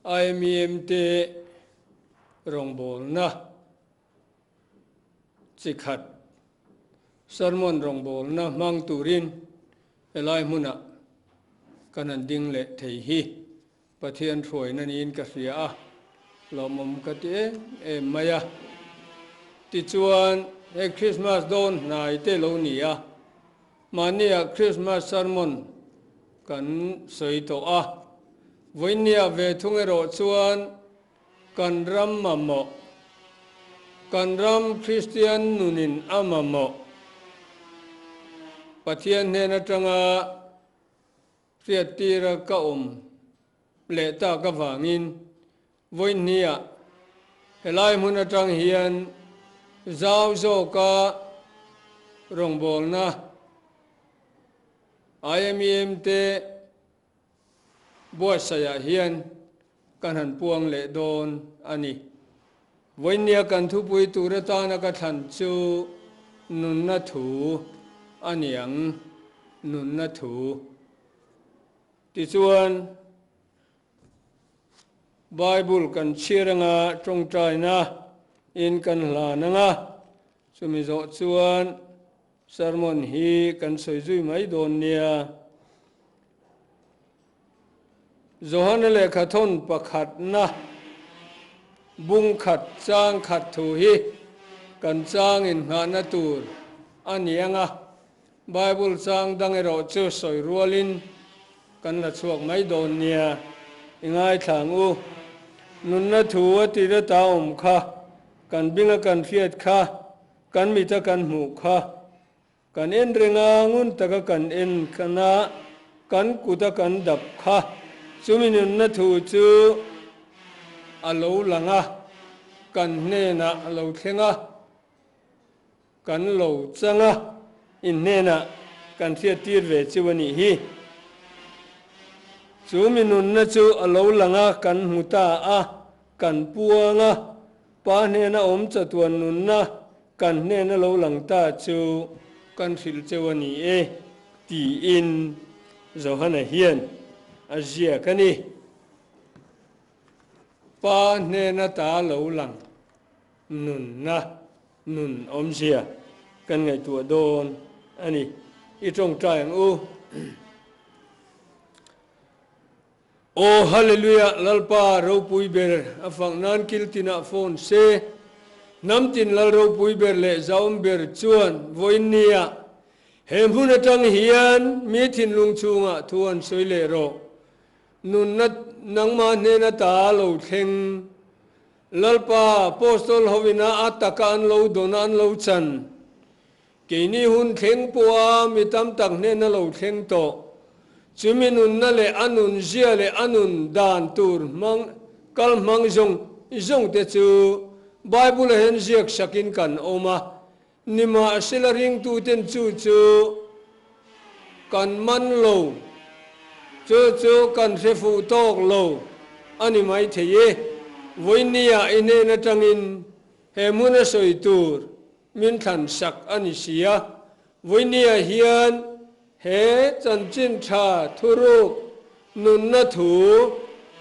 IMEM te rawngbawlna chi khat sermon rawngbawlna hmang turin helai hmunah kan han ding leh thei hi Pathian hruaina niin ka hria a, lawmawm ka ti em em mai a. Tichuan, he Krismas dawn hnai te lo ni a, mahnia Krismas sermon kan sawi tawh a. Vawinia ve thung erawh chuan kan ram mamawh, kan ram Kristian nunin a mamawh Pathian hnen atanga Hriattira ka awm leh tak avangin vawihniah helai hmun atang hian zau zawka rawngbawlna IMEM te buatsaihah hian kan han puang leh dawn a ni. Vawinia kan thupui tur atana ka thlan chu nunna thu a ni ang, nunna thu. Tichuan, Bible kan chhiar anga tawngtaina in kan hlan anga, chumi zawh chuan sermon hi kan sawi zui mai dawn nia. Johana lehkhathawn pakhatna bung khat chang khat thu hi kan chang inngahna tur a ni ang a, Bible chang dang erawh chu sawi rualin kan la chhuak mai dawn nia, i ngaithla ang u. Nunna thu a tir ata awm kha, kan binga kan hriat kha, kan mita kan hmuh kha, Kan en reng a, ngun taka kan en khan a, kan kuta kan dap kha chumi nunna thu chu a lo lang a, kan hnenah a lo thleng a, kan lo chang a, in hnenah kan hriattir ve chu a nih hi. Chu mi nunna chu a lo lang a, kan hmu ta a, kan puang a, Pa hnena awm chatuan nunna kan hnena lo lang ta chu kan hrilh cheu a ni e, tiin Johana hian a ziak a ni. Pa hnena ta lo lang nunna nun awmzia kan ngaihtuah dawn a ni. I tawngtai ang u. Aw Hallelujah Lalpa ropui ber a fak nan kil tinah phone se, hnam tin Lal ropui ber leh zaum ber chuan vawiin nia he hmun atang hian mi thinlung chhungah thu an sawi leh rawh. Nunna nangmah hnen ata lo thleng. Lalpa Apostol hovina a taka an lo dawn a an lo chan. Keini hun thleng pawha mi tam tak hnena lo thleng tawh, chumi nunna leh a nun zia leh a nun dan tur hmang kal hmang zawng zawng te chu Bible-a hian ziak sakin kan awm a, nimahsela ringtuten chu chu kan man lo, chu chu kan hre fuh tawk lo a ni maithei e. Vawinia i hnen atangin he hmuna sawi tur Min thlan sak a ni si a, Vawinia hian he chanchin tha thuruk nunna thu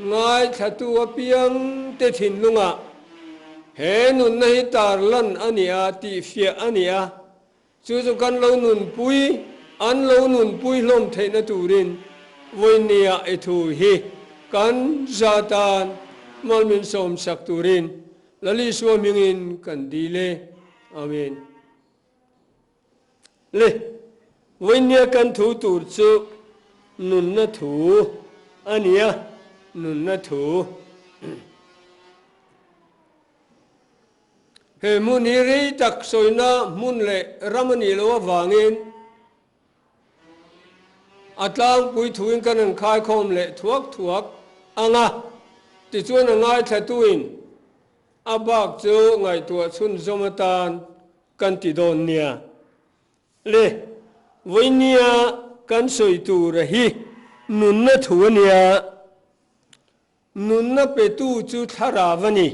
ngaithlatu apiang te thinlungah he nunna hi tarlan a ni a, tihfiah a ni a, chu chu kan lo nunpui, an lo nunpui hlawm theihna turin Vawinia i thu hi kan za tan malmin sawmsak turin Lal Isua hmingin kan dil e. Amen. Le, vawinia kan thu tur chu nunna thu a ni a, nunna thu. He hmun hi rei tak sawina hmun leh ram a nih loh avangin A tlangpui thuin kan han khaikhawm leh thuak thuak ang a, tichuan a ngaithlatuin a bak chu ngaihtuah chhunzawm atan kan ti dawn nia. Le, vawinia kan sawi tura hi nunna thu a nia. Nunna petu chu thlarau a ni,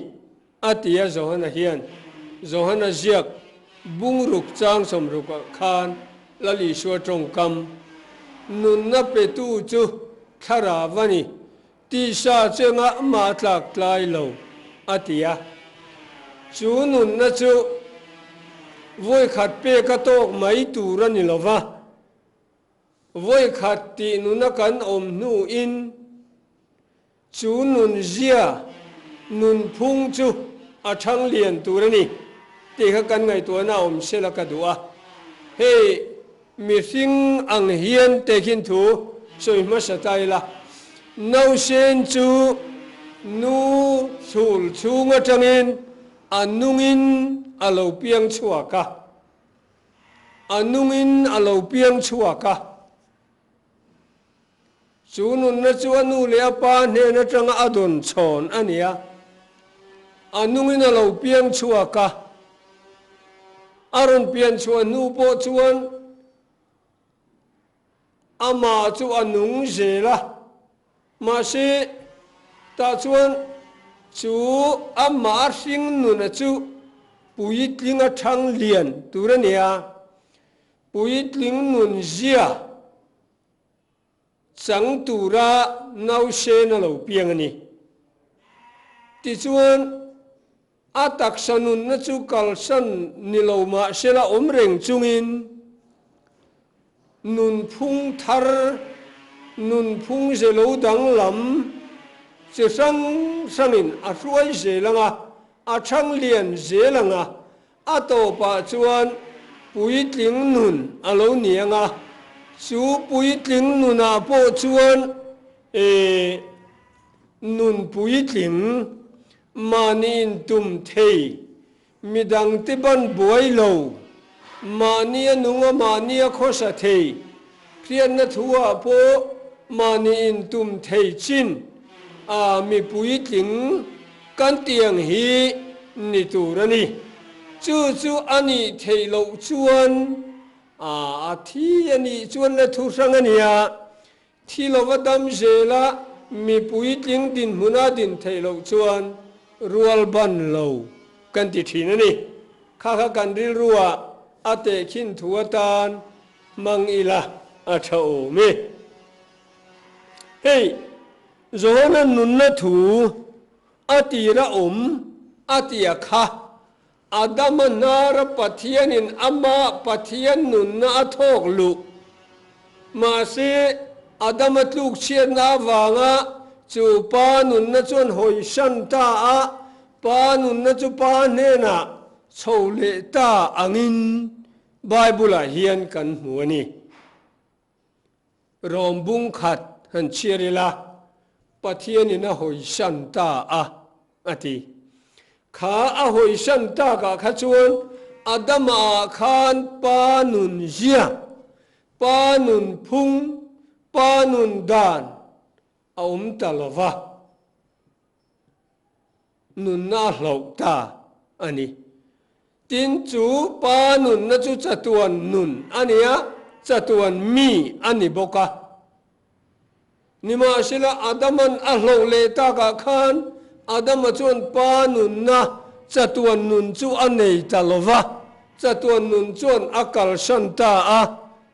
a ti a Johana hian. Johana ziak bungruk chang sawmrukah khan Lal Isua tawngkam, Nunna petu chu thlarau a ni. Tisa chu engah mah a tlak tlai lo, a ti a. Chu nunna chu vawikhat pek a tawk mai tur a ni lo va, vawikhat tih nuna kan awm hnuin chu nunzia nunphung chu a thang lian tur a ni tih kha kan ngaihtuahna a awm sela ka duh a. Hei Mihring ang hian tehkhin thu sawi hmasa ta ila, nausen chu nu chhul chhung atangin a nungin a lo piang chhuak a, a nungin a lo piang chhuak a. Chu nunna chu a nu leh a pa hnen atanga a dawn chhawn a ni a, a nungin a lo piang chhuak a. A rawn pian chhuah hnu pawh chuan amah chu a nung zel a, mahse tah chuan chu amah a hring nuna chu puitling a thang lian tur a ni a, puitling nun zia Chang tura nausen a lo piang a ni. Tichuan, a taksa nunna chu kalsan ni lo mahsela awm reng chungin nunphung thar, nunphung ze lo danglam chi hrang hrangin a hruai zel ang a, a thang lian zel ang a, A tawpah chuan puitling nun a lo ni ang a, chu puitling nunah pawh chuan e nun puitling mahni intum thei, midangte ban buai lo, mahni a nung a mahni a khawsa thei, hriatna thu-ah pawh mahni intum thei chin a mi puitling kan tiang hi ni tur a ni. Chu chu a nih theih loh chuan a thi a nih chuan la thu hrang a nia. Thi lova dam zela mi puitling dinhmuna din theih loh chuan rual ban lo kan ti thin a ni. Kha kha kan rilruah a tehkhin thu atan hmang ila a tha awm e. Hei, Johana nunna thu a tira awm a tia kha Adama hnara Pathianin amah Pathian nunna a thawk luh. Mahse, Adama tlukchhiatna avanga chu pa nunna chuan hawisan ta a, pa nunna chu pa hnenah chho leh ta angin Bible-ah hian kan hmu a ni. Rawm bung khat han chhiar ila, Pathianin a hawisan ta a, a ti. Kha a hawisan takah kha chuan Adama-ah khan pa nun zia, pa nun phung, pa nun dan a awm ta lo va. Nunna a hlauh ta a ni. Tin, chu pa nunna chu chatuan nun a ni a, chatuan mi a ni bawk a. Nimahsela, Adama'n a hlauh leh takah khan Adama chuan pa nunna, chatuan nun chu a nei ta lo va, chatuan nun chuan a kalsan ta a,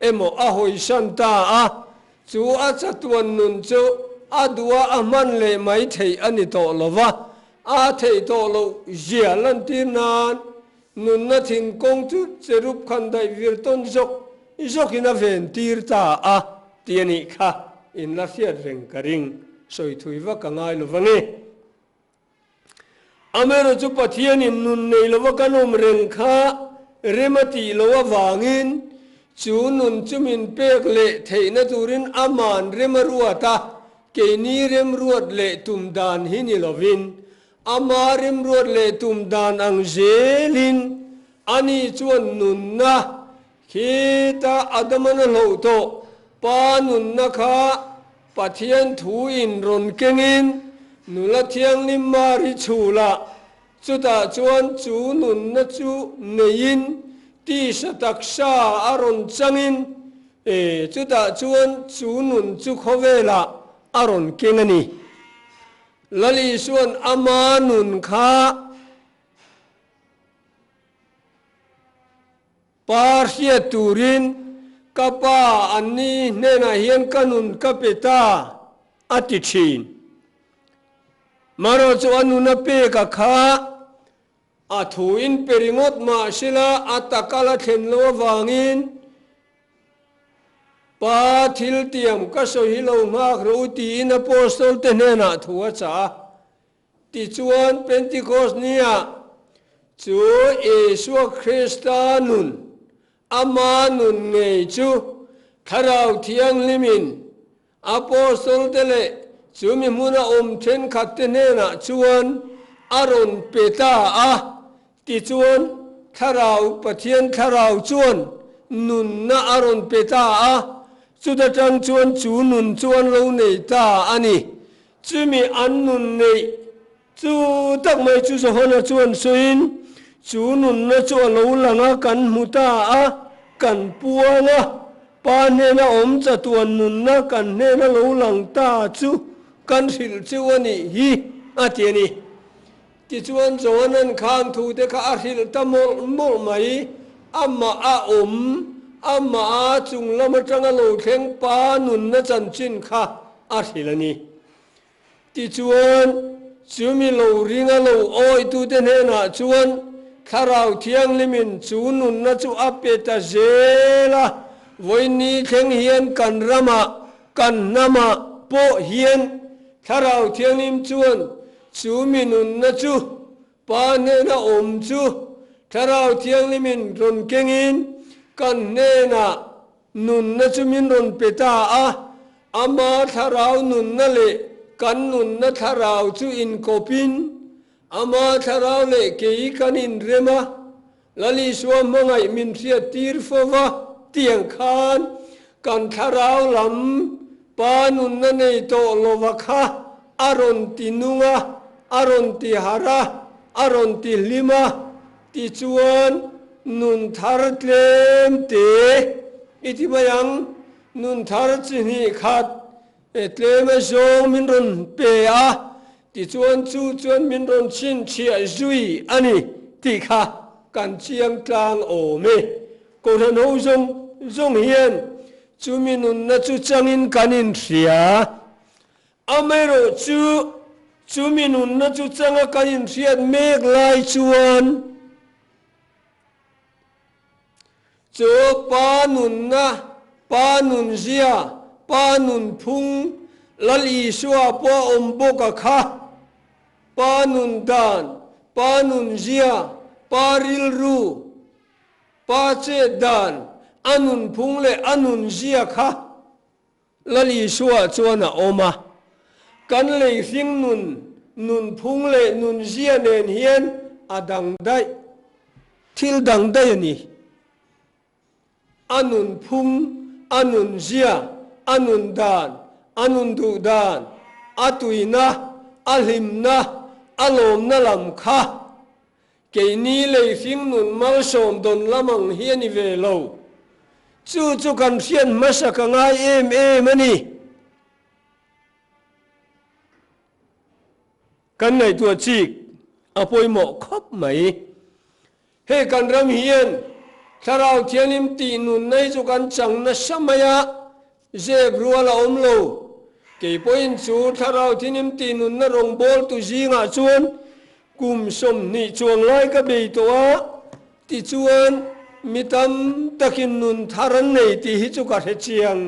emaw a hawisan ta a, Chu a chatuan nun chu a duha a hman leh mai theih a ni tawh lo va, a theih tawh loh zia lantir nan nunna thingkawng chu cherub khan daih vir tawn zawk zawkin a ven tir ta a ti a nih kha in la hriat reng ka ring, sawi thui vak a ngai lo vang e. Amaherawh chu Pathianin nun nei lova kan awm reng kha rem a tih loh avangin chu nun chu min pek leh theihna turin aman rem a ruat a, keini remruat leh tum dan hi ni lovin ama remruat leh tum dan ang zelin ani chuan nunna khita Adaman a hloh tawh pa nunna kha Pathian thu in rawn kengin nula thianghlim Mari chhulah chutah chuan chu nunna chu neiin tisa taksa a rawn changin e chutah chuan chu nun chu khawvelah a rawn keng a ni. Lal Isua'n ama nun kha Pa hriat turin ka pa anni hnenah hian ka nun ka pe ta, a ti thin. Marawh chu a nuna peka kha a thu in pe ringawt mah sela a taka la thlen lo avangin Pa thil tiam ka sawi hi lo nghak rawh u tiin Apostol te hnenah thu a chah a. Tichuan Pentecost niah chu Isua Krista nun, ama nun ngei chu Thlarau Thianghlimin Apostol te leh chumi hmuna awm thenkhat te hnenah chuan a rawn pe ta a. Tichuan Thlarau, Pathian Thlarau chuan nunna a rawn pe ta a, chuta tang chuan chu nun chu an lo nei ta a ni. Chumi an nun neih chu tak mai chu Johana chuan sawiin, Chu nunna chu a lo lang a, kan hmu ta a, kan puang a, Pa hnena awm chatuan nunna kan hnena lo lang ta chu kan hrilh cheu a nih hi, a ti a ni. Tichuan Johanan khang thute kha a hrilh ta mawlh mawlh mai, amah a awm, amah a chung lam atanga lo thleng Pa nunna chanchin kha a hrilh a ni. Tichuan, chumi lo ringa lo awitute hnenah chuan Thlarau Thianghlimin chu nunna chu a pe ta zel a, vawiin thleng hian kan ramah, kan hnamah pawh hian Thlarau Thianghlim chuan chumi nunna chu Pa hnena awm chu Thlarau Thianghlimin rawn kengin kan hnenah Nunna chu min rawn pe ta a, ama thlarau nunna leh kan nunna thlarau chu inkawpin, ama thlarau leh kei kan inrem a, Lal Isua hmangaih min hriat tir fo va tiang khan kan thlarau lam Pa nunna nei tawh lova kha a rawn ti nung a, a rawn ti harh a, a rawn ti hlim a. Tichuan, nun thar tlem te i ti mai ang, nun thar chi hnih khat tlem a zawng min rawn pe a, tichuan chu chuan min rawn chhinchhiah zui a ni tih kha kan chiang tlang awm e. Kohhran ho zawng zawng hian chumi nunna chu changin kan inhria. Amaherawhchu, chumi nunna chu changa kan inhriat mek lai chuan chu Pa nunna, Pa nunzia, Pa nunphung, Lal Isua pawh a awm bawk a kha. Pa nun dan, Pa nunzia, Pa rilru, Pa chet dan, a nunphung leh a nunzia kha Lal Isua chuan a awm a, kan lei hring nun, nunphung leh nunzia nen hian a dang daih, thil dang daih a ni. A nunphung, a nunzia, a nun dan, a nun duh dan, a tuina, a hlimna, a lawmna lam kha Keini lei hring nun malsawm dawn lam ang hi a ni ve lo. Chu chu kan hriat hmasa ka ngai em em a ni. Kan ngaihtuah chik a pawimawh khawp mai. Hei kan ram hian Thlarau Thianghlim tih nunna hi chu kan chang nasa mai a, Zep rual a awm lo. Kei pawhin chu Thlarau Thianghlim tih nunna rawngbawltu zingah chuan kum 20 chuang lai ka bei tawh a, tichuan mi tam takin nun thar an nei tih hi chu ka hre chiang.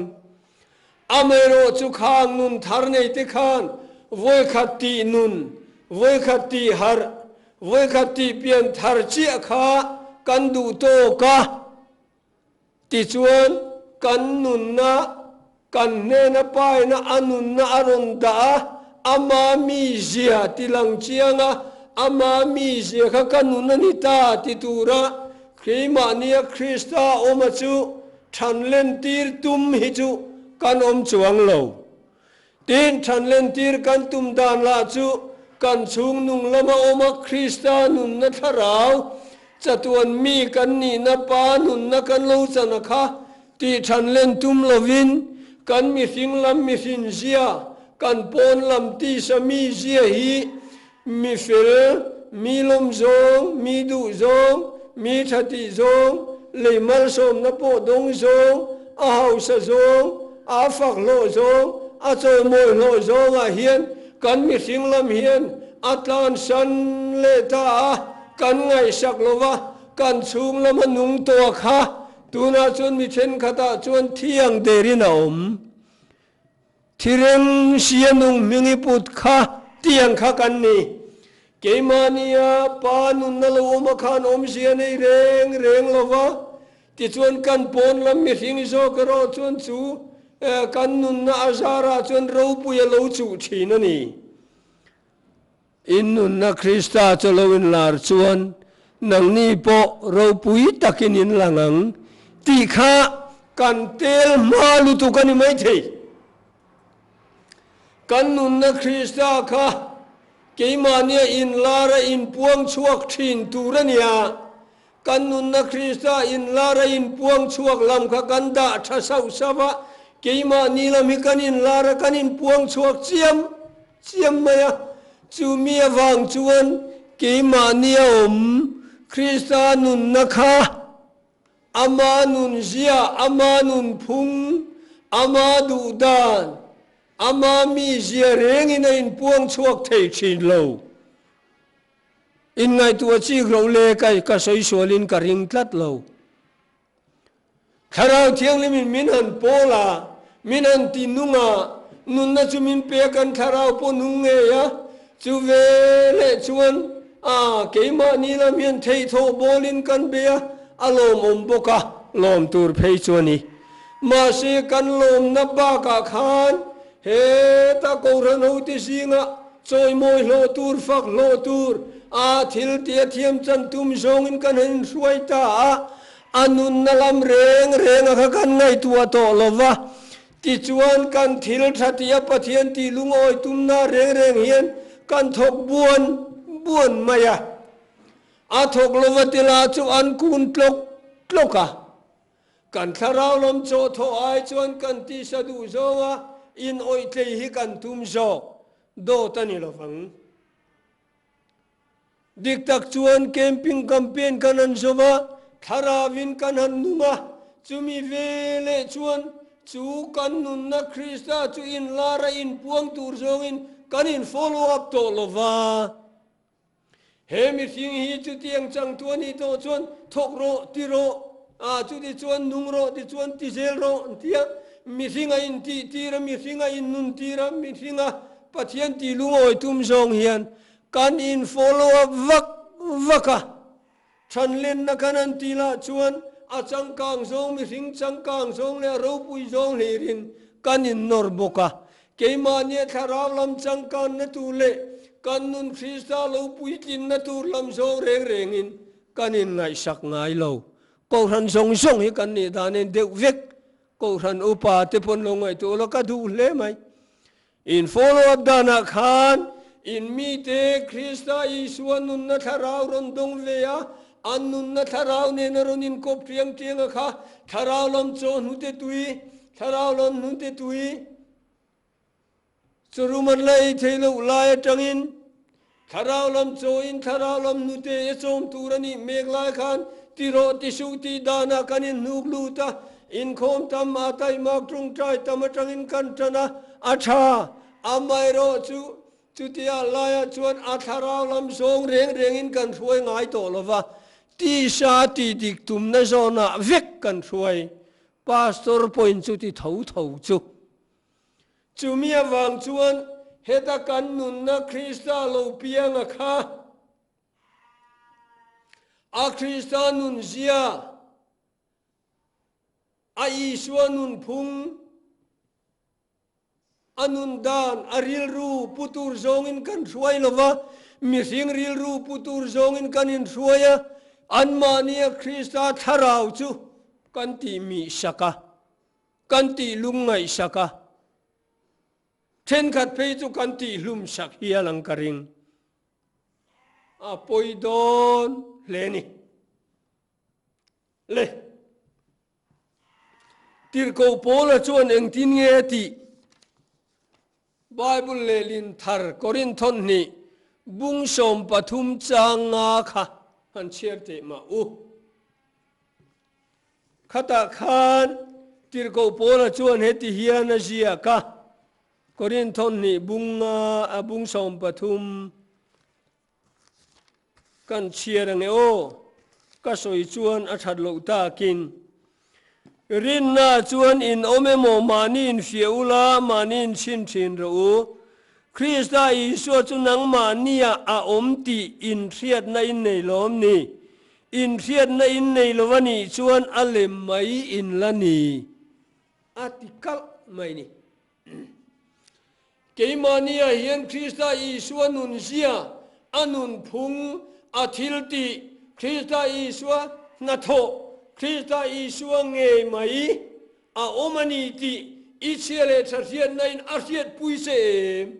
Amaherawh chu khang nun thar nei te khan vawikhat tih nun, vawikhat tih harh, vawikhat tih pian thar chiah kha kan duh tawk a. Tichuan, kan nunna, kan hnena paina a nunna a rawn dah a, ama mizia ti lang chiang a, ama mizia kha ka nun a ni ta ti tura keimahnia Krista awma chu thanlentir tum hi chu kan awm chuang lo. Tin, thanlentir kan tum dan lah chu kan chhung nung lama awma Krista nunna thlarau, chatuan mi kan nihna Pa nunna kan lo chan a kha tih thanlen tum lovin kan mihring lam mihrinzia, kan pawn lam tisa mizia hi mi fel, mi lawm zawng, mi duh zawng, mi tha tih zawng, lei malsawmna pawh dawng zawng, a hausa zawng, a fak hlawh zawng, a chawimawi hlawh zawngah hian kan mihring lam hian a tlansan leh ta a, kan ngaihsak lo va, kan chhung lama nung tawh kha tunah chuan mi thenkhatah chuan thiang derin a awm. Thireng sia nung hming i put kha tiang kha kan ni. Keimahnia Pa nunna lo awm a khan awmzia nei reng reng lo va, tichuan kan pawn lam mihring zawk erawh chuan chu kan nunna a zarah chuan ropui a lo chuh thin a ni. In nunna Krista chu lo inlar chuan nangni pawh ropui takin in lang ang tih kha kan tel hma lutuk a ni maithei. Kan nunna Krista kha keimahnia inlar a inpuang chhuak thin tur a nia. Kan nunna Krista inlar a inpuang chhuak lam kha kan dah tha sauh sauh a, keimahni lam hi kan inlar a kan inpuang chhuak chiam chiam mai a. Chumi avang chuan keimahni a awm Krista nunna kha Ama nunzia, ama nunphung, ama duhdan, ama mizia rengin a inpuang chhuak thei thin lo. Inngaihtuah chik loh le ka ka sawi sualin ka ring tlat lo. Thlarau Thianghlimin min han pawl a, min han ti nung a, nunna chu min pe a, kan thlarau pawh nung ngei a, Chu ve leh chuan a keimahni lam hian theihthawh bawlin kan bei a, a lawmawm bawk a, lawm tur phei chu a ni. Mahse kan lawmna bakah khan heta Kohhran hote zingah chawimawi hlawh tur, fak hlawh tur a thil tia thiam chan tum zawngin kan han inhruai ta a, a nunna lam reng renga kha kan ngaihtuah tawh lo va, Tichuan, kan thil tha tia Pathian tih lungawi tumna reng reng hian kan thawk buan buan mai a. A thawk lova tila chu an kun tlawk tlawk a. Kan thlarau lam chaw thawh ai chuan kan tisa duh zawnga inawih tlei hi kan tum zawk dawt a ni lovang. Dik tak chuan camping campaign kan han zawm a, thlarauin kan han nung a, chumi veleh chuan chu kan nunna Krista chu inlar a inpuang tur zawngin kan in follow up tawh lo va. He mihring hi chutiang changtu a nih tawh chuan thawk rawh, ti rawh, a chuti chuan nung rawh, ti chuan ti zel rawh an ti a, mihring a intihtir a, mihring a innuntir a, mihring a Pathian tih lungawi tum zawng hian Kan in follow up vak vak a, thanlenna kan han ti lah chuan a changkang zawng mihring changkang zawng leh a ropui zawng hlirin kan in nawr bawk a. Keimahnia thlarau lam changkanna tur leh kan nun Krista lo puitlinna tur lam zawng reng rengin kan in ngaihsak ngai lo. Kohhran zawng zawng hi kan nih dan en deuh vek. Kohhran upa te pawn lo ngaihtuah la ka duh hle mai. In follow up danah khan in mite Krista Isua nunna thlarau rawn dawng ve a, an nunna thlarau nena rawn inkawp tiang tiang a kha, thlarau lam chaw hnute tui, thlarau lam hnute tui, chawrum an la ei thei loh lai atangin thlarau lam chawin thlarau lam hnute e chawm tur a nih mek lai khan ti rawh ti suh tih danah kan inhnuk lut a, Inkhawm tam a taihmak tawngtai tam atangin kan tan a, a tha. Amaherawh chu chutia laiah chuan a thlarau lam zawng reng rengin kan hruai ngai tawh lo va, tisa tih dik tumna zawnah vek kan hruai. Pastor pawhin chuti tho tho chu. Chumi avang chuan heta kan nunna Krista lo pianga kha a Krista nunzia, A Isua nunphung, a nun dan, a rilru pu tur zawngin kan hruai lo va, mihring rilru pu tur zawngin kan inhruai a, anmahnia Krista thlarau chu kan tih mihsak a, kan tih lungngaihsak a, thenkhat phei chu kan tih hlumsak hial ang ka ring. A pawi dawn hle ni. Le. Tirhkoh Paula chuan engtin nge a tih? Bible lehlin thar Korinthon hnih bung 13 chang nga kha han chhiar teh mah u. Khatah khan Tirhkoh Paula chuan heti hian a ziak a. Korinth hnih bung nga a bung 13 kan chhiar ange aw, ka sawi chuan a that loh takin. Rinna chuan in awm emaw mahni in fiah ula, mahni in chhin thin rawh u. Krista Isua chu nangmahniah a awm tih inhriatna in nei lawm ni? Inhriatna in nei lo a nih chuan a lem mai in la ni, a ti kalh mai ni. Keimahniah hian Krista Isua nunzia, a nunphung, a thiltih, Krista Isua hnathawh, Krista Isua ngei mai a awm a ni tih i chhia leh tha hriatnain a hriatpui che em?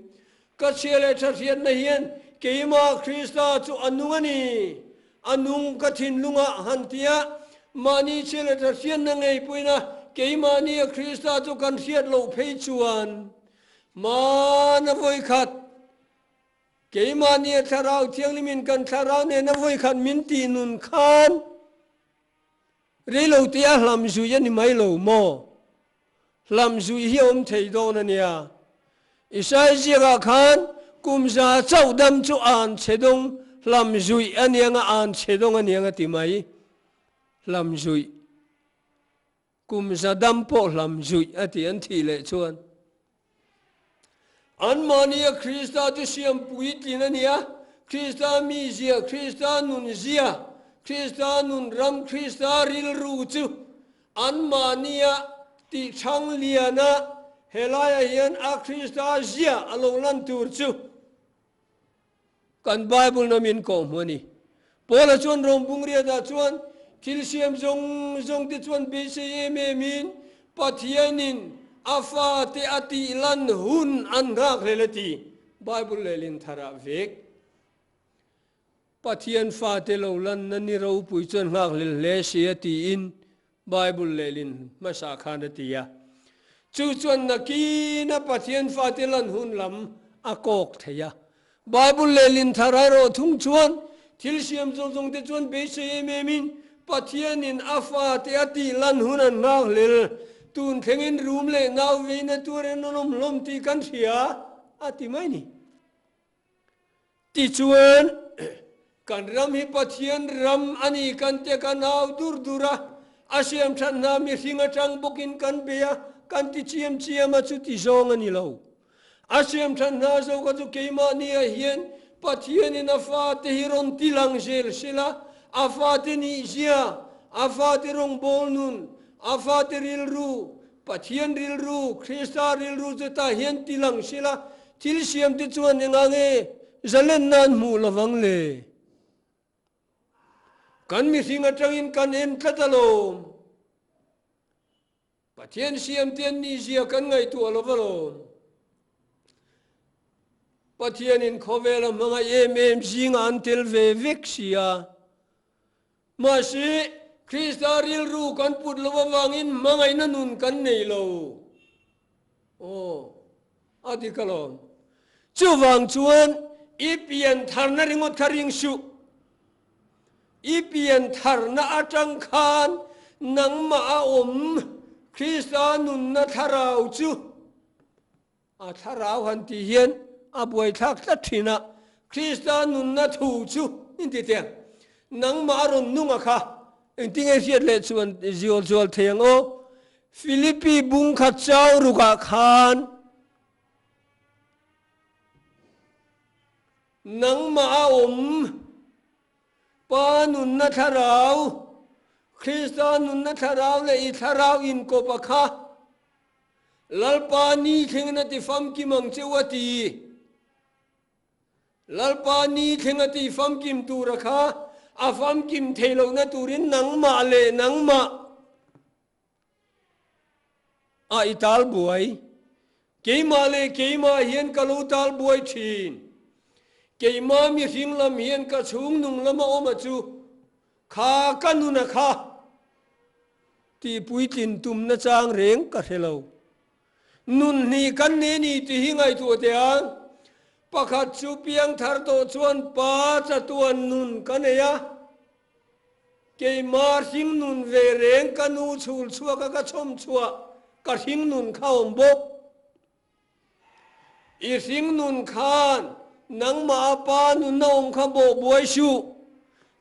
Ka chhia leh tha hriatna hian keimah Krista chu a nung a ni. A nung ka thinlungah han tia mahni chhia leh tha hriatna ngei puina keimahnia Krista chu kan hriat loh phei chuan Hmana vawikhat, keimahnia Thlarau Thianghlimin kan thlarau nena vawikhat min tih nun khan reilo te a hlam zui a ni mai lo maw? Hlam zui hi a awm thei dawn a nia. Isai ziakah khan kum za chauh dam chu an chhe dawng hlam zui a niang a, an chhe dawng a niang a ti mai. Hlam zui. Kum za dam pawh hlam zuih a ti an thih leh chuan anmahnia Krista chu siam puitlin a ni a, Krista mizia, Krista nunzia, Krista nunram, Krista rilru chu anmahnia tih chhang liana helaiah hian a Krista zia a lo lan tur chu Kan Bible na min kawh hmu a ni. Paula chuan Rom bungriatah chuan thil siam zawng zawng te chuan beisei em em in Pathianin a fate a tih lan hun an nghak hlel a ti. Bible lehlin tharah vek. Pathian fate lo lanna ni ropui chuan nghak hlel hle si a tiin Bible lehlin hmasa khan a ti a. Chu chuan nakina Pathian fate lan hun lam a kawk thei a. Bible lehlin thar erawh thung chuan thil siam zawng zawng te chuan beisei em em in Pathianin a fate a tih lan hun an nghak hlel. Tun thlengin rum leh nau veina tuarin an awm hlawm tih kan hria a ti mai ni. Tichuan, kan ram hi Pathian ram a ni kan tia kan au dur dur a, a siam that hna mihring atang bawkin kan bei a, kan ti chiam chiam a, chuti zawng a ni lo. A siam that hna zawka chu keimahniah hian Pathianin a fate hi rawn ti lang zel sela, a fate nihzia, a fate rawngbâwl nun, a fate rilru, Pathian rilru, Krista rilru chu tah hian ti lang sila, thil siam te chuan engah nge zalenna an hmuh lovang le? Kan mihring atangin kan en tlat alawm. Pathian siam te an nihzia kan ngaihtuah lo alawm. Pathianin khawvela hmangaih em em zingah an tel ve vek sia. Mahse, Krista rilru kan put loh avangin hmangaihna nun kan nei lo. Aw, a dik alawm. Chuvang chuan i pian tharna ringawt kha ring suh. I pian tharna atang khan nangmah a awm Krista nunna thlarau chu A thlarau han tih hian a buaithlak tlat thin a, Krista nunna thu chu inti teh ang. Nangmah a rawn nung a kha, engtinge hriat leh chuan ziawl zual thei ang aw? Philippi bung khat chau rukah khan nangmah a awm Pa nunna thlarau, Krista nunna thlarau leh i thlarau inkawp a kha, Lalpa ni thlengin a ti famkim ang che u a ti. Lalpa ni thleng a ti famkim tura kha a famkim thei lohna turin nangmah leh nangmah a i tal buai. Keimah leh keimah hian ka lo tal buai thin. Keimah mihring lam hian ka chhung nung lama awm a chu kha ka nun a kha. Tih puitlin tumna chang reng ka hre lo. Nun hnih kan nei ni tih hi ngaihtuah teh ang. Pakhat chu piangthar tawh chuan pa chatuan nun ka nei a, keimah hring nun ve reng ka nu chhul chhuak a ka chhawm chhuah ka hring nun kha awm bawk. I hringnun khan nangmah a Pa nunna awm kha bawh buai suh,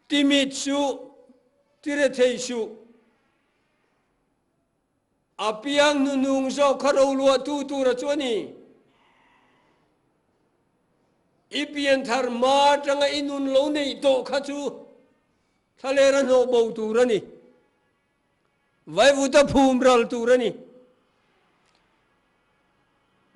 timit suh, tirethei suh. A piang hnuhnung zawk kha roluahtu tura chu a ni. I pianthar hma atanga i nun lo neih tawh kha chu thlalera hnawh bo tur a ni. Vaivuta phum ral tur a ni.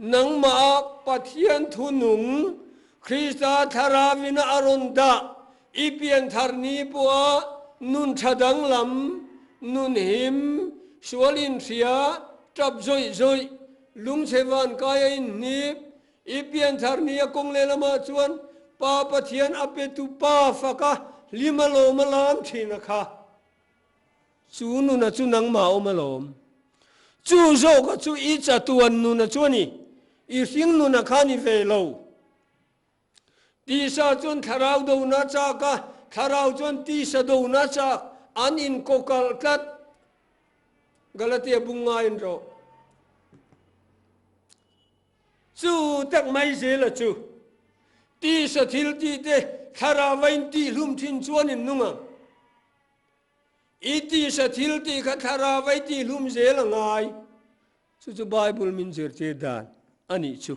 Nangmah Pathian thunung Krista Thlarauin a rawn dah i pianthar ni pawha nun tha danglam, nun him, sual inhria, tap zawih zawih, lungchhe vankai a inhnip, i pianthar ni a kawng lehlamah chuan Pa Pathian a petu Pa faka hlim a lawm a lam thin a kha. Chu nuna chu nangmah awm alawm. Chu zawka chu i chatuan nuna chu a ni. I hring nuna kha ni ve lo. Tisa chuan thlarau dona chak a, thlarau chuan tisa dona chak an inkawkalh tlat. Galatia bung ngaiin rawh. Chu tak mai zela chu tisa thil tih te thlarau a intihlum thin chuan in nung ang. I tisa thil tih kha thlarau a i tihlum zel a ngai. Chu chu Bible min zirtir dan a nih chu.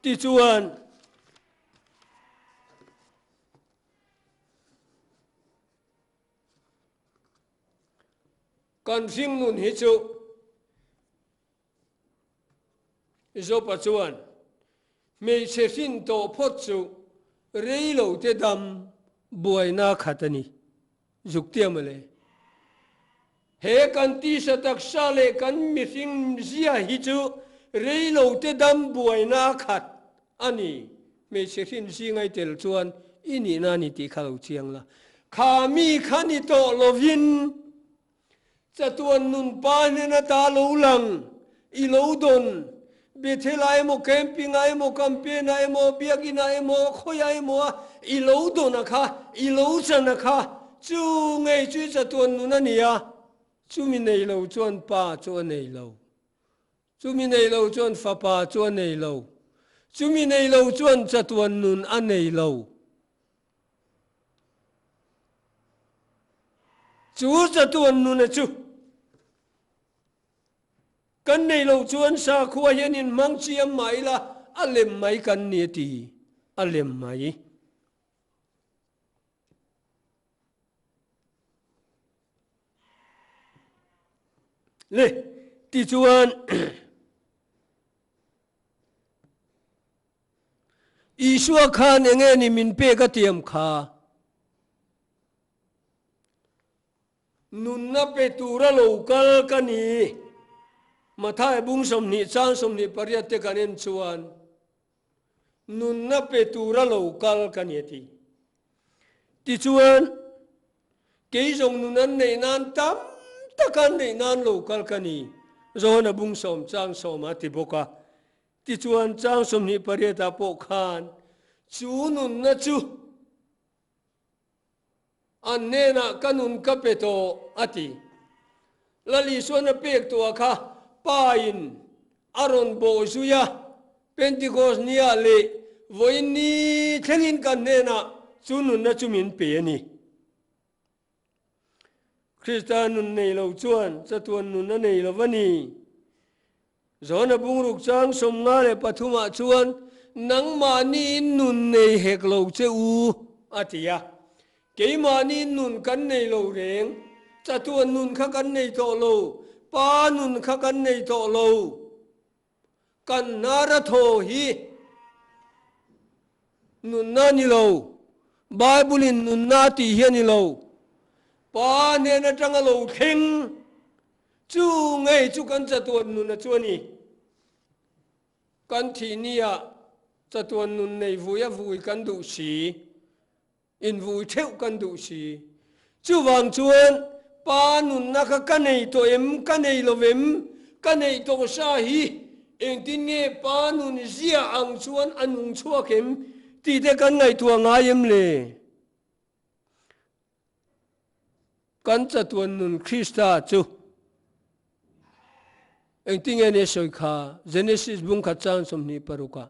Tichuan, kan hringnun hi chu Jopa chuan, Hmeichhe hrin tawh phawt chu rei lo te dam buaina khat a ni. Zuktia mawle. He kan tisa taksa leh kan mihring zia hi chu rei lo te dam buaina khat a ni. Hmeichhe hrin zingai tel chuan i nihna a ni tih kha lo chiang la. Kha mi kha ni tawh lovin Chatuan nun pa hnen ata lo lang, i lo dawn, Bethel-ah emaw, camping-ah emaw, campaign-ah emaw, biakinn-ah emaw, khawiah emaw a i lo dawn a kha, i lo chan a kha, chu ngei chu i chatuan nun a ni a, chumi nei lo chuan pa chu a nei lo, chumi nei lo chuan fapa chu a nei lo, chumi nei lo chuan chatuan nun a nei lo. Chu chatuan nuna chu kan nei lo chuan sakhua hian in hmang chiam mah ila a lem mai kan ni a ti, a lem mai. Le tichuan Isua khan enge ni min pek a tiam kha? Nunna pe tura lo kal ka ni. Mathai bung 20 chang 28 te kan en chuan nunna pe tura lo kal ka ni a ti. Tichuan, kei zawng nun an neih nan tam tak an neih nan lo kal ka ni. Johana bung 10 chang 10 a ti bawk a. Tichuan, chang 28 ah pawh khan chu nunna chu an hnenah ka nun ka pe tawh a ti. Lal Isuan a pek tawh kha Pa in a rawn bawh zui a, Pentecost niah leh vawiin ni thlengin kan hnenah chu nunna chu min pe a ni. Krista nun nei lo chuan chatuan nun a nei lo va ni. Johana bungruk chang 53 ah chuan, Nangmahniin nun nei hek lo che u, a ti a. Keimahniin nun kan nei lo reng, chatuan nun kha kan nei tawh lo, Pa nun kha kan nei tawh lo. Kan hnar a thaw hi nunna a ni lo. Bible-in nunna a tih hi a ni lo. Pa hnen atanga lo thleng chu ngei chu kan chatuan nuna chu a ni. Kan thih nia chatuan nun nei vui a vui kan duh si. Invui theuh kan duh si. Chuvang chuan Pa nunna kha ka nei tawh em, ka nei lo em, ka neih tawh sa hi engtin nge Pa nun zia ang chuan a nung chhuak em tih te kan ngaihtuah ngai em le? Kan chatuan nun Krista chu. Engtinge nia sawi kha? Genesis bung khat chang 26 ah.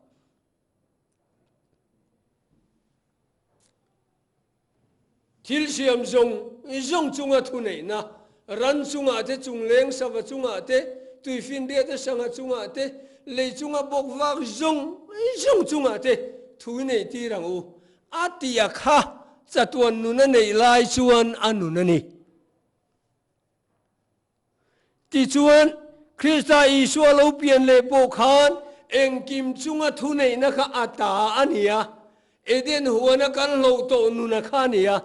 Thil siam zawng zawng chunga thuneihna, ran chungah te, chungleng sava chungah te, tuifinriat te, sangha chungah te, lei chunga bawk vak zawng zawng chungah te thu i neih tir ang u. A tia kha chatuan nun a neih lai chuan a nun a ni. Tichuan, Krista Isua lo pian leh pawh khan engkim chunga thuneihna kha a ta a ni a, Eden huana kan hloh tawh nuna kha a ni a,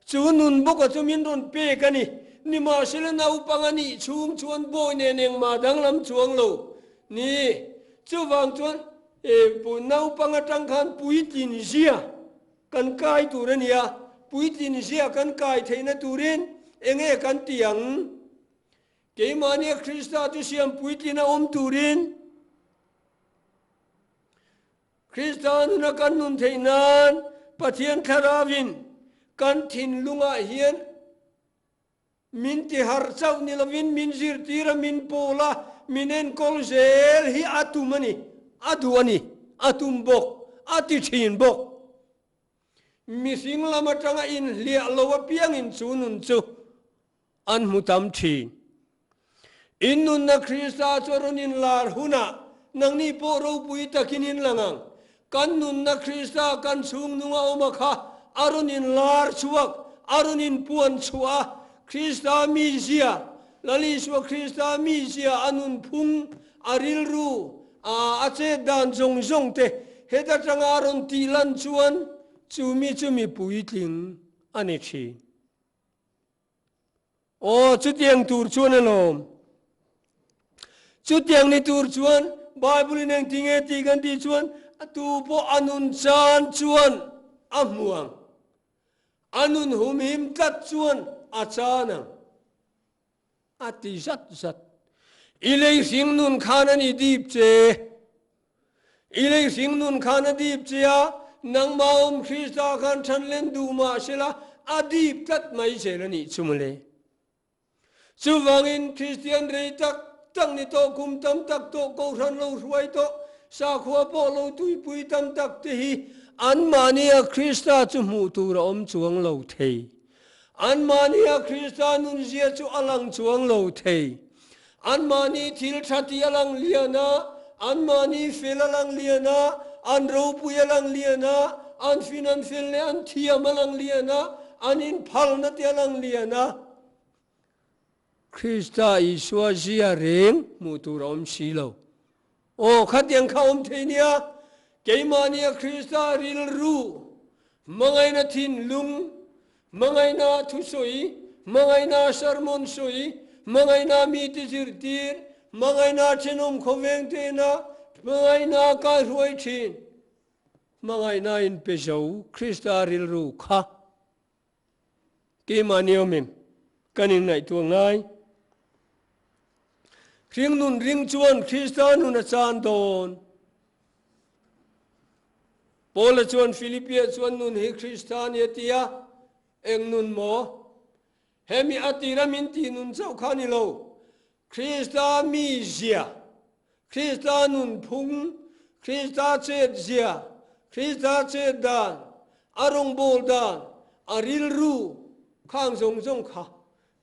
chu nun bawka chu min rawn pek a ni. Nimahsela naupang a nih chhung chuan bawi nen engmah danglam chuang lo ni. Chuvang chuan naupang atang khan puitlin zia Kan kai tur a nia, puitlin zia kan kai theihna turin enge kan ti ang? Keimahnia Krista chu siam puitlin a awm turin Krista nuna kan nun theih nan Pathian Thlarauvin kan thinlungah hian Min ti harh chauh ni lovin min zirtir a, min pawl a, min enkawl zel hi a tum a ni, a duh a ni, a tum bawk, a ti thin bawk. Mihring lam atanga inhliah lo apiangin chu nun chu an hmu tam thin. In nunna Krista chu a rawn inlar hunah nangni pawh ropui takin in lang ang. Kan nunna Krista kan chhung nunga awm a kha a rawn inlar chhuak, a rawn inpuan chhuah a, Krista mizia, Lal Isua Krista mizia, a nunphung, a rilru, a chet dan zawng zawng te heta tanga a rawn tih lan chuan chu mi chu mi puitling a ni thin. Aw, chutiang tur chuan alawm. Chutiang ni tur chuan Bible in engtinge tih kan tih chuan a tu pawh a nun chan chuan a hmu ang. A nun humhim tlat chuan a chan ang. A ti zat zat. I lei hring nun khan a ni dip che. I lei hring nun khan a dip che a, nangmah awm Krista khan than len duh mah sela, a dip tlat mai zel a nih chu mawle. Chuvangin Kristian rei tak tak ni tawh, kum tam tak tawh, kohhran lo hruai tawh, sakhua pawh lo tuipui tam tak te hi anmahnia Krista chu hmuh tur a awm chuang lo thei. Anmahnia Krista nunzia chu a lang chuang lo thei. Anmahni thil tha tih a lang lian a, anmahni fel a lang lian a, an ropui a lang lian a, an fin an fel leh an thiam a lang lian a, an inphalna te a lang lian a. Krista Isua zia reng hmuh tur a awm si lo. Aw, khatiang kha awm thei nia, keimahnia Krista rilru, hmangaihna thinlung, hmangaihna thusawi, hmangaihna sermon sawi, hmangaihna mite zirtir, hmangaihna thenawm khawveng tena hmangaihna kaihruai thin, hmangaihna inpe zo Krista rilru kha Keimahni awmim kan inngaihtuah ngai. Hringnun ring chuan Krista nun a chan dawn. Paula chuan Philippia chuan nun hi Krista a ni a ti a, eng nun maw? Hemi a tira min tih nun chauh kha a ni lo. Krista mizia, Krista nunphung, Krista chetzia, Krista chet dan, a rawngbâwl dan, a rilru khang zawng zawng kha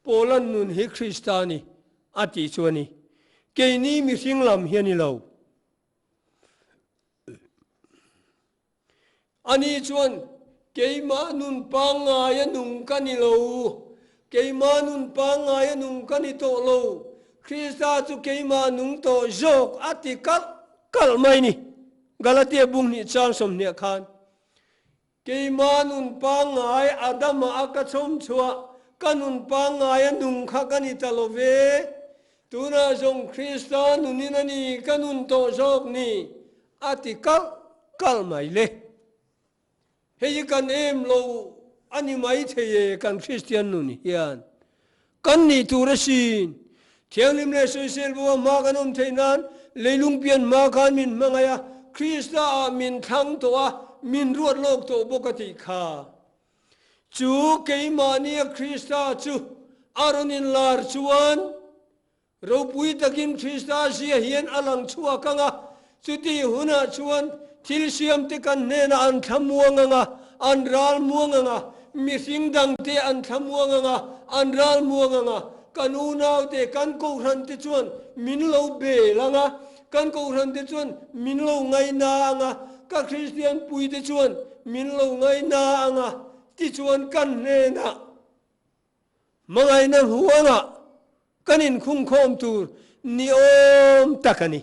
Paula'n nun hi Krista a ni a tih chu a ni. Keini mihring lam hi a ni lo. Ani chuan, Keimah nun pangngai a nung ka ni lo, keimah nun pangngai a nung ka ni tawh lo, Krista chu keimah nung tawh zawk a ti kalh kalh mai ni. Galatia bung hnih chang 20 khan, Keimah nun pangngai Adama a ka chhawm chhuah, ka nun pangngai a nung kha ka ni ta lo ve, tunah zawng Krista nunin a ni ka nun tawh zawk ni, A ti kalh kalh mai le. Hei hi kan em lo a ni mai thei e kan Kristian nun hian. Kan nih tur asin. Thianghlim leh sawisel bo a hma kan awm theih nan leilung pian hma khan min hmangaih a, Krista ah min thlang tawh a, min ruat lawk tawh bawk a tih kha. Chu keimahnia Krista chu a rawn inlar chuan. Ropui takin Krista zia hian a lang chhuak ang a, chutih hunah chuan thil siamte kan hnenah an thlamuang ang a, an ral muang ang a, mihring dangte an thlamuang ang a, an ral muang ang a, kan unaute, kan kohhrante chuan min lo bel ang a, kan kohhrante chuan min lo ngaina ang a, ka Kristian puite chuan min lo ngaina ang a, tichuan kan hnenah Hmangaihna huangah kan inkhungkhawm tur ni awm tak a ni.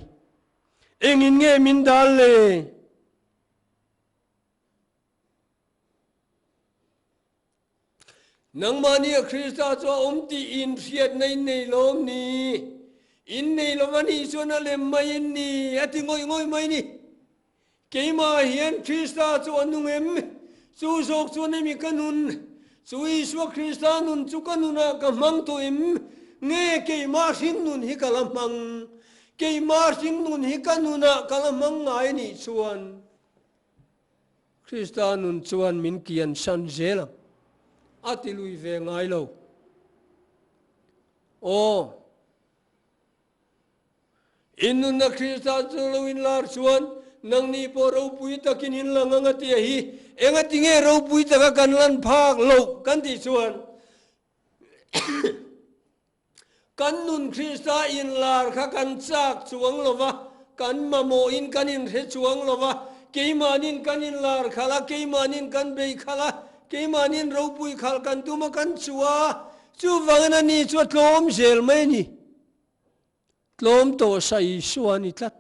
Engin nge min dal le? Nangmahnia Krista chu a awm tih inhriatna in nei lawm ni? In nei lo va nih chuan a lem mai in ni, a ti ngawih ngawih mai ni. Keimah hian Krista chu a nung em? Chu zawk chuan emi ka nun? Chu Isua Krista nun chu ka nunah ka hmang tawh em? Nge keimah hring nun hi ka la hmang? Keimah hring nun hi ka nunah ka la hmang ngai nih chuan Krista nun chuan min kian san zel ang. A ti lui ve ngai lo. Aw. In nunna Krista chu lo inlar chuan nangni pawh ropui takin in lang ang a tia hi engati nge ropui taka kan lan phak loh kan tih chuan kan nun Krista inlar kha kan chak chuang lo va, kan mamawhin kan inhre chuang lo va, keimahnin kan inlar khalh a, keimahnin kan bei khalh a, keimahnin ropui khalh kan tum a kan chu a, chuvangin ani chu a tlawm zel mai a ni. Tlawm tawh sa Isua a ni tlat.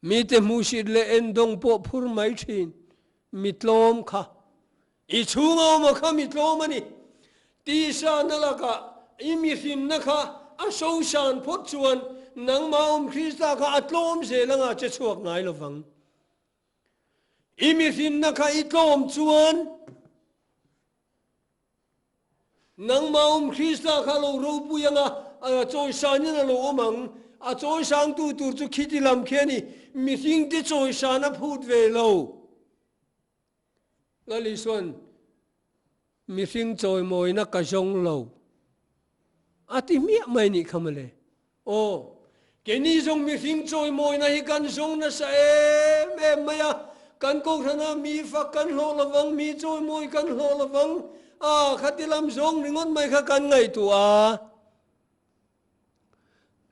Mite hmuhsit leh endawng pawh phur mai thin mi tlawm kha. I chhunga awma kha mi tlawm a ni. Tisa na lakah i mihrinna kha a sosan phawt chuan nangmah awm Krista kha a tlawm zel anga che chhuak ngai lovang. I mihrinna kha i tlawm chuan Nangmah awm Krista kha lo ropui ang a, a chawisanin a lo awm ang. A chawisangtu tur chu khiti lam khi a ni, mihringte chawisan a phut ve lo. Lal Isuan, Mihring chawimawina ka zawng lo, a ti hmiah mai nih kha mawle. Aw, keini zawng mihring chawimawina hi kan zawng nasa em em mai a, kan kohhrana mi fak kan hlawh lovang, mi chawimawi kan hlawh lovang, a khati lam zawng ringawt mai kha kan ngaihtuah a.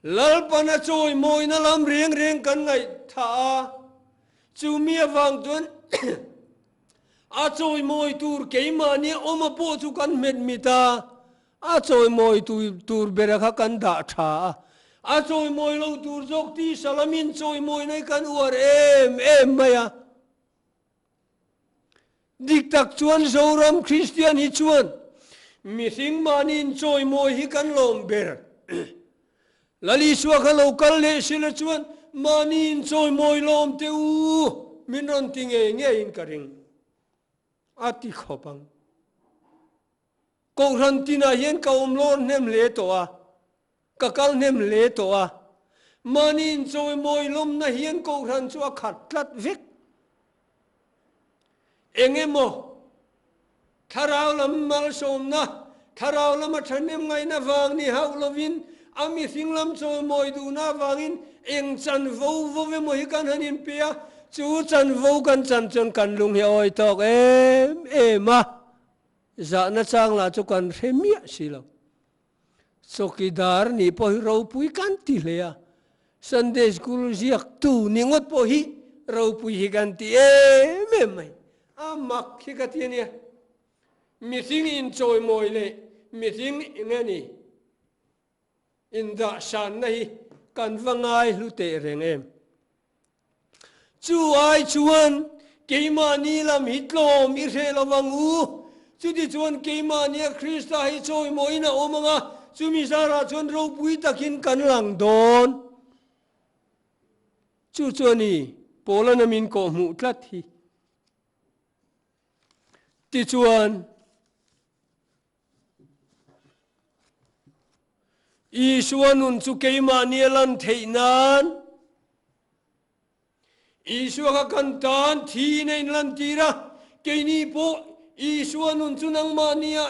Lalpana chawimawina lam reng reng kan ngaihthah a, chumi avang chuan a chawimawi tur keimahni awma pawh chu kan hmet mit a, A chawimawi tur bera kha kan dah tha a, a chawimawi lo tur zawk tisa lamin chawimawina hi kan uar em em mai a. Dik tak chuan Zoram Kristian hi chuan mihring mahniin chawimawi hi kan lawm ber. Lal Isua kha lo kal leh sila chuan mahniin chawimawi lawm teh u min rawn ti ngei ngeiin ka ring. A ti khawp ang. Kohhran tinah hian ka awm lawr hnem hle tawh a, ka kal hnem hle tawh a. Mahni inchawimawi lawmna hian kohhran chu a khat tlat vek. Eng emaw thlarau lam malsawmna, thlarau lama thahnem ngaihna vang ni hauh lovin a mihring lam chawimawi duhna avangin eng chanvo vo emaw hi kan han inpe a, chu chanvo kan chan chuan kan lung hi a awi tawk em em a. Zahna chang lah chu kan hre miah si lo. Chawkidar nih pawh hi ropui kan ti hle a, Sunday School ziaktu ni ngawt pawh hi ropui hi kan ti em em mai. A mak hi ka ti a nia. Mihring inchawimawi leh mihring eng nge ni indahsanna hi kan va ngai hlu teh reng em. Chu ai chuan keimahni lam hi tlawm i hreh lo vang u. Chutichuan keimahnia Krista hi chawimawiin a awm ang a, chumi zarah chuan ropui takin kan lang dawn. Chu chu a ni, Paula'n a min kawhhmuh tlat hi. Tichuan. Isua nun chu keimahni a lan theih nan Isua kha kan tan thiin a inlantir a, keini pawh Isua nun chu nangmahnia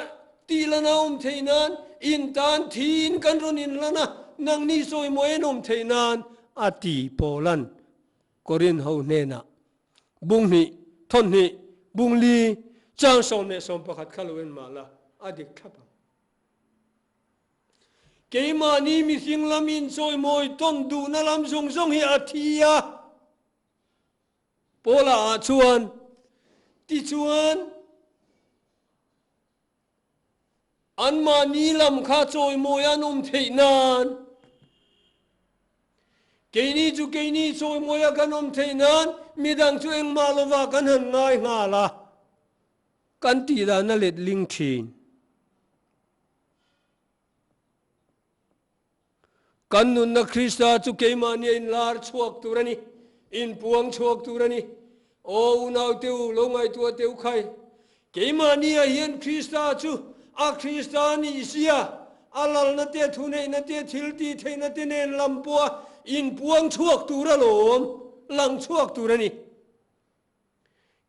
tih lan a awm theih nan in tan thiin kan rawn inlan a, nangni sawimawi an awm theih nan, a ti Paulan Korin ho hnenah. Bung hnih, thawn hnih, bung li, chang 11 kha lo en mah la, a dik thlap ang. Keimahni mihring lam inchawimawi tawn duhna lam zawng zawng hi a thi a. Paula ah chuan, Tichuan, anmahni lam kha chawimawi an awm theih nan, keini chu keini chawimawia kan awm theih nan midang chu engmah lovah kan han ngai nghal a, kan tih dan a letling thin. Kan nunna Krista chu keimahnia inlar chhuak tur a ni, inpuang chhuak tur a ni. Aw unaute u, lo ngaihtuah teh u khai. Keimahnia hian Krista chu a Krista a nih sia, a lalna te, thuneihna te, thil tih theihna te nen lam pawha inpuang chhuak tur alawm, lang chhuak tur a ni.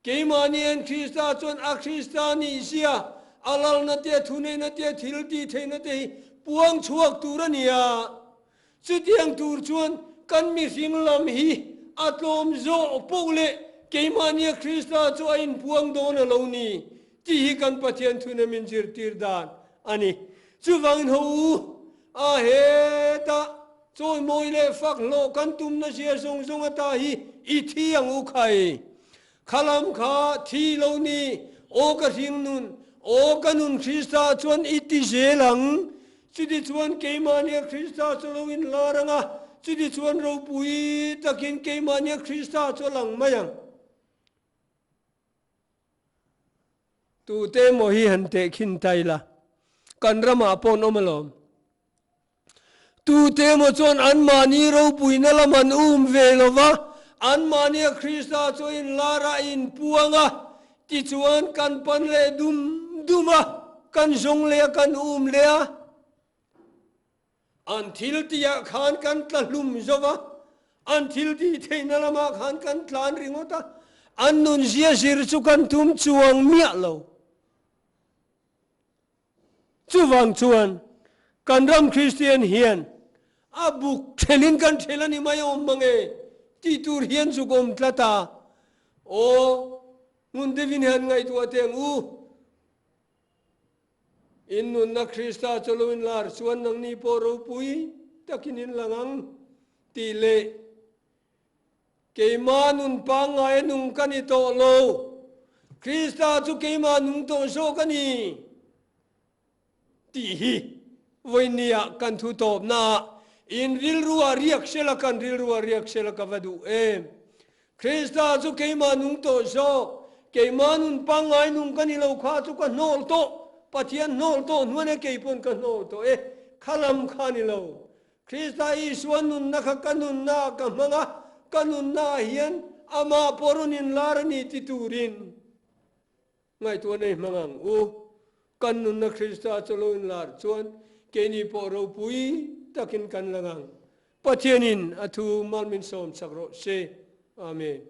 Keimahni en Krista chuan a Krista nih zia, a lalna te, a thuneihna te, a thil tih theihna te hi puang chhuak tur a ni a. Chutiang tur chuan kan mihring lam hi a tlawm zawh poh leh keimahnia Krista chu a inpuang dawn a lo ni tih hi kan Pathian thuna min zirtir dan a ni. Chuvangin ho u, a hetah Chawimawi leh fak hlawh kan tumna zia zawng zawng ata hi i thi ang u khai. Khalam kha thi lo ni, aw ka hring nun, aw ka nun Krista chuan i ti zel ang. Chuti chuan keimahnia Krista chu lo inlar ang a, chuti chuan ropui takin keimahnia Krista chu a lang mai ang. Tute emaw hi han tehkhin ta ila, kan ramah pawh an awm alawm. Tute emaw chuan anmahni ropuina lam an um ve lo va, anmahnia Krista chu a inlar a, a inpuang a, tichuan kan pan leh dum dum a, kan zawng leh a, kan um leh a. An thil tihah khan kan tla hlum zo va, an thil tih theihna lamah khan kan tlan ringawt a, an nunzia zir chu kan tum chuang miah lo. Chuvang chuan kan ram Kristian hian a buk thelin kan thel a ni mai awm mange tih tur hian zuk awm tlat a, aw hmun deuhin hian ngaihtuah teh ang u. In nunna Krista chu lo inlar chuan nangni pawh ropui takin in lang ang tih leh keima nun pangngai a nung ka ni tawh lo, Krista chu keima nung tawh zawk a ni tih hi vawinia kan thu tawpnaah in rilru ah riak sela kan rilru ah riak sela ka va duh em. Krista chu keimah nung tawh zawk, keimah nun pangngai nung ka ni lo kha chu ka hnawl tawh, Pathian hnawl tawh hnuan e keipawn ka hnawl tawh e, kha lam kha ni lo. Krista Isua nunna kha ka nunna ah ka hmang a, ka nunna ah hian amah pawh rawn inlar a ni ti turin ngaihtuah nei hmang ang u. Kan nunna Krista chu lo inlar chuan keini pawh ropui takin kan lang ang. Pathianin a thu mal min sawm chak rawh se. Amen.